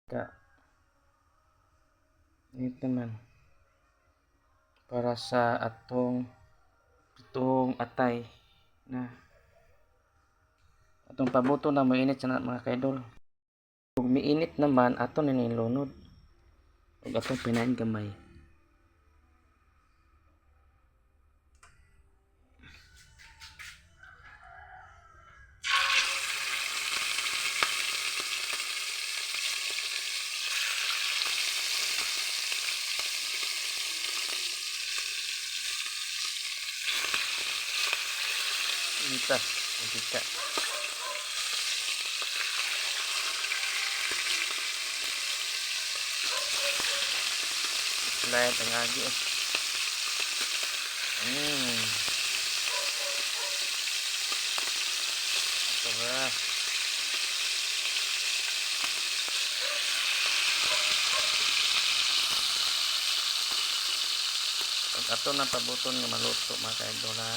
Ka. Init naman. Para sa atong pritong atay na atong pabuto na moinit sa na, mga kaidol. Ug miinit naman, ato na lunod. Ug atong pinain gamay. Inita, mantika. Slide ang agi eh. Ito ba? Pag ato na pabuton nga maluto, mga kaidol, ha.